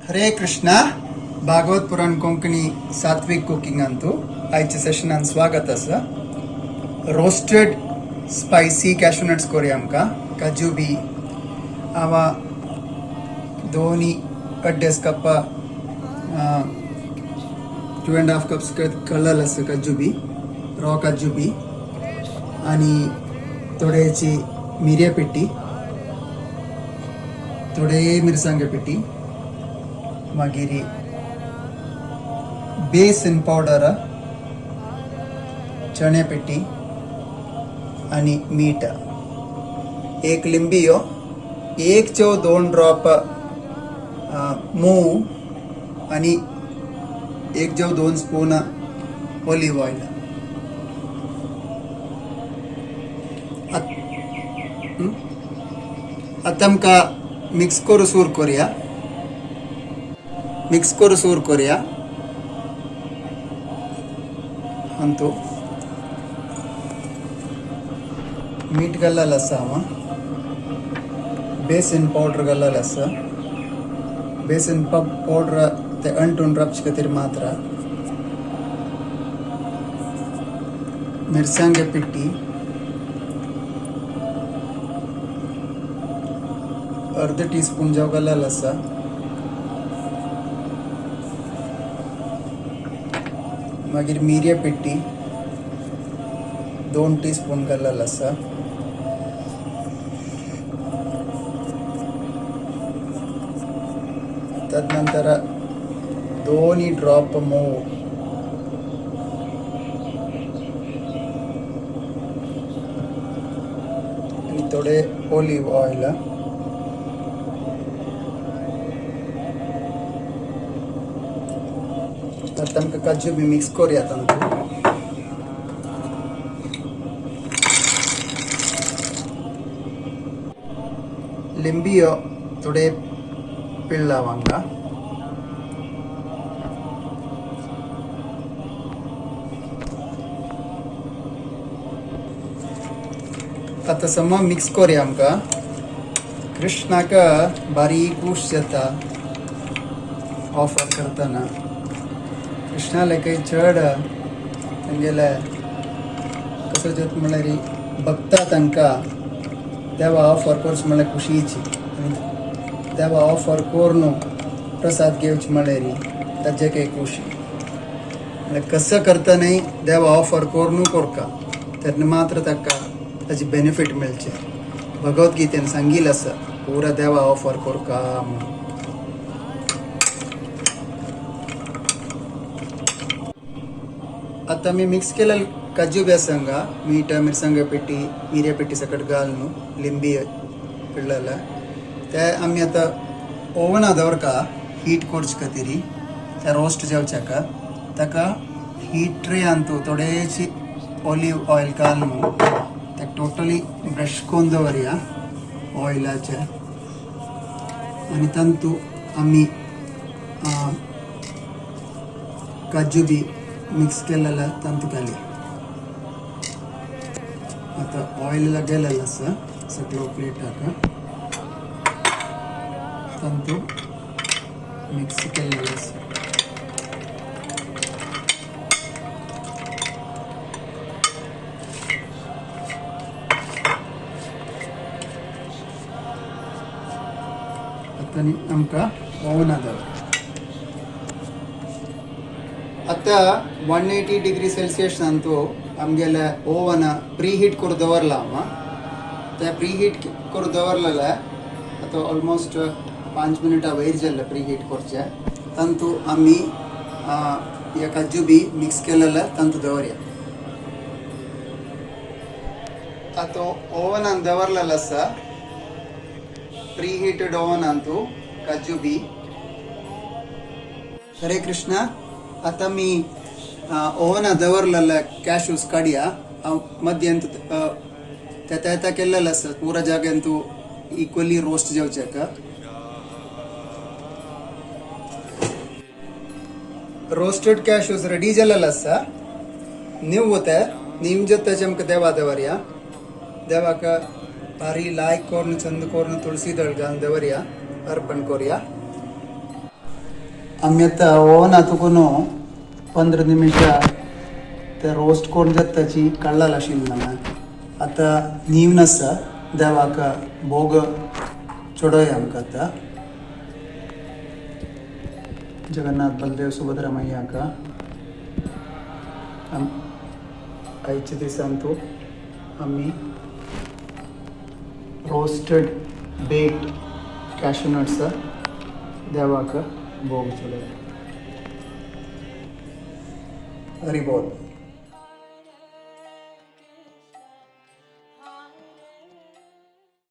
हरे कृष्णा. भागवत पुराण कोंकणी सात्विक कुकिंगांतू आयच्या सेशनान स्वागत आसा. रोस्टेड स्पायसी कॅशू नट्स करूया आमकां. काजू बी हांव दोनी अड्डेस कप्पा 2.5 कप्स कळ्ळल आसा काजू बी, रॉ काजू बी, आनी थोडेची मिरया पिट्टी, थोडे मिरसांगे पिट्टी, मागीर बेसन पावडर, चणे पिट्टी आनी मीठ, एक लिंबियो, एक चव 2 ड्रॉप मूव आनी एक जव 2 स्पून ऑलिव्ह ऑयल. आतां आमकां मिक्स करूं सुरू करूया. मिक्स करूं सुरू करूया. अंतू मीठ घाल्लेलें आसा हांव, बेसन पावडर घाल्लेलें आसा. बेसन पावडर ते अंटून राबचे खातीर मात्रा. मिरसांगे पिट्टी अर्द टी स्पून जाव घाल्लेलें आसा. मागीर मिरया पिट्टी 2 टी स्पून घाल्लेलें आसा. तदनंतर 2 ड्रॉप मूव, आनी थोडे ऑलिव्ह ऑयल. आतां आमकां काजू बी मिक्स करूया तांतूं. लिंबियो थोडे पिळ्ळा वांगडा. आतां समा मिक्स करूया आमकां. कृष्णाक बारीक खूश जाता ऑफर करतना. कृष्णाले काही चड तांगेले कसो जाता म्हणल्यार भक्ता तांकां देवा ऑफर करचो म्हणल्यार खुशीची, आनी देवा ऑफर करून प्रसाद घेवचे म्हणल्यार ताजे काही खुशी. म्हणल्यार कसं करता न्ही देवा ऑफर करून करका तेन्ना मात्र ताका ताजी बेनिफीट मेळचे. भगवद्गीतेन सांगिल्लें आसा पुरा देवा ऑफर करका म्हणून. आतां आमी मिक्स केलेले काजू बी आसा हांगा, मीठ, मिरसांगे पिट्टी, मिरया पिट्टी सकट घाल न्हू, लिंबी पिळ्ळेले ते आमी आतां ओवना दवरका हीट करचे खातीर. ते रोस्ट जावच्याका ताका heat tray Antu थोडेशी olive oil घाल न्हू, ते टोटली ब्रश करून दवरया ऑयलाचे, आनी तातूंत आमी काजू बी मिक्स केलेले तातूंत घालया. आतां ऑयल गेलेलें आसा सगळो प्लेटाक, तातूंत मिक्स केलेलें आसा. आतां आनी आमकां ओवना दवर. आतां 180 डिग्री सेल्सियस अंतू आमगेले ओवन प्री हीट करून दवरला हांव. ते प्री हीट करून दवरलेले आतां ऑलमोस्ट 5 मिनटां वयर जाल्ले प्री हीट करचे. तातूंत आमी हे काजू बी मिक्स केलेले तातूंत दवरया. आतां ओवनान दवरलेलें आसा प्री हिटेड ओवनांतू काजू बी. हरे कृष्णा. आतां आमी ओवना दवरलेले कॅशूज काडया. हांव मद्यांत ते तेता केल्लेलें आसा पुरा जाग्यांतू equally roast जावचेका. Roasted cashews ready जाल्लेले आसा. निव ते निम ताचे आमकां देवा दवरया. देवाक बारी लायक करून चंद करून तुळसी दळ घालून दवरया, अर्पण करूया. आमी आतां ओवन तुकून 15 निमिष ते रोस्ट करून जाताची कळ्ळाल आशिल्लें ना. आतां नीव आसा देवाक भोग चडोया आमकां आतां जगन्नाथ बलदेव सुभद्रा मैयाक. आयच्या दिसांतू आमी रोस्टेड बेक्ड कॅश्यू नट्स देवाक भोग चडोया. हरी बोल.